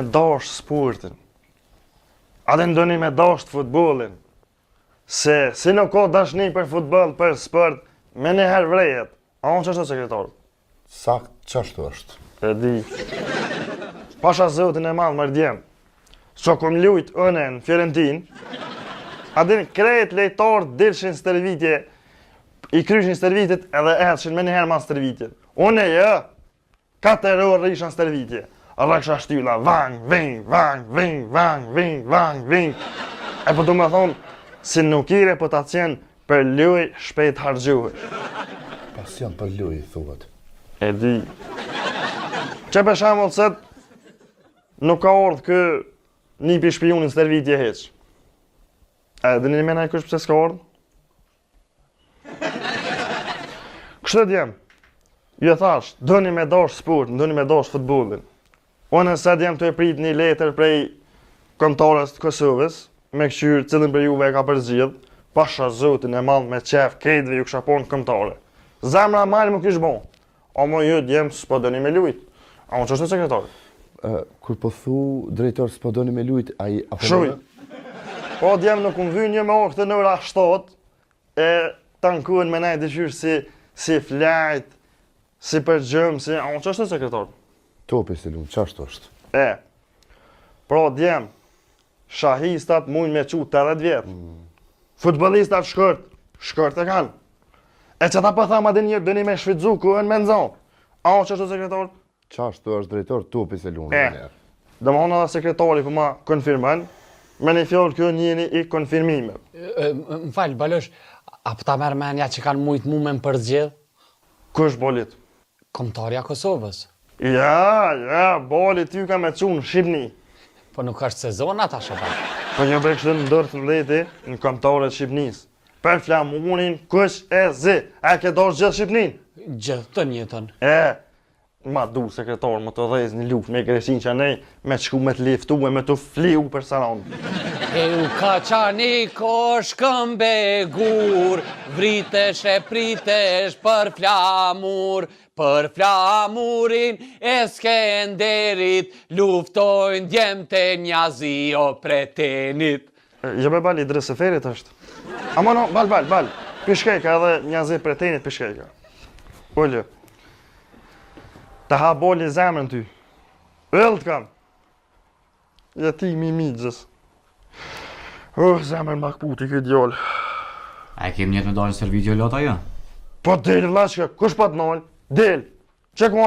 Dash sportin. A din doni me dasht futbollin. Se si nuk ka dashni për futboll, për sport, menjëherë vrehet. A unë qashtu sekretar? Sakt qashtu është. E di. Pasha zotin e madh mër djem. Sa kom lujt une në Fiorentin, a din krejt lejtarët dilshin stërvitje, i kryshin stërvitjet edhe ecëshin menjëherë mas stërvitjet. Une jo, Katër orë rrisha në stërvitje. Rreksha shtylla, vang, ving, vang, ving, vang, ving, vang, ving. E po du me thonë, si nuk ki reputacion për lujë shpejt harxhohesh. Pasion për lujë, thuhet. E di. Që për shembull sot nuk ka ardhë kë nipi shpijunit në stërvitje hiç. A e dini me kush pse s'ka ardhë? Kështu djem, ju thash, doni me dash sport, doni me dash futbollin. Unë sot jam tu e prit një letër prej kombëtares të Kosovës, me kqyr cilin prej juve e ka përzgjidh, pasha zotin e madh me qef, krejtve ju kisha pa në kombëtare. Zemra mal më kish bo. Amo ju djem s'po doni me lujt. A unë qashtu sekretar? Kur po thu drejtor s'po doni me lujt, ai apo Shuj. Po djem nuk më vynë një me orë këtë në ora 7 e të nkuën me nejt diqysh si, si flajt, si për gjëmë, si... A unë qashtu sekretar? Topi si lumë, qashtu është. E, pra djem, shahistat mujnë me qu 80 vjetë. Mm. Futbollistat shkurt, shkurt e kanë. E që ta po tham a din një doni me shfrytzu kohën me nxon. A o qashtu sekretar? Qashtu është drejtor topi se lunë. E, do më thonë edhe sekretari po ma konfirmon, me një fjalë kjo njeni i konfirmime. Më fal, Balosh, a po ta merr menja që kanë mujtë mu me më përzgjedh? Kush bolit? Kombëtarja e Kosovës. Ja, ja, boli ty ka me çu në Shqipni. Po nuk është sezona tash apo? Po një bre kështu në dorë të nleti në kombëtare të Shqipnisë. Për flamurin kuq e zi. A e ke dashtë gjithë Shqipninë? Gjithë të njëjtën. E, ma du sekretar më të dhezë një luftë me Greqin që nej, me të shku me të liftu e me të fliju për saron. E u ka qani kosh këmbe gur, vritesh e pritesh për flamur, për flamurin e Skenderit, luftojnë djemtë e Njazi Pretenit. Jo be bal Idriz Seferit është. Ama no, bal, bal, bal. Pishkeka edhe Njazi Pretenit pishkeka. Ulë. Ta ha boli zemrën ty. Yll të kam. Ja ti mi mixhës. Oh, zemrën ma këputi këtë djallë. A e kem njet me dalë në stërvitje o lot ajo? Po del vlla çka, kush pa të nal? Del. Çe ku?